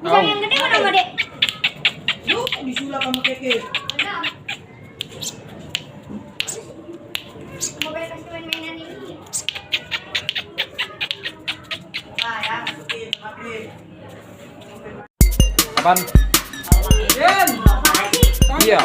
Pisang yang gede mana Mbak Dek? Yuk, disulap sama Keke. Mau beli kasih main-mainan ini. Nah, ya, masukin, masukin. Apaan? Jen, Iya.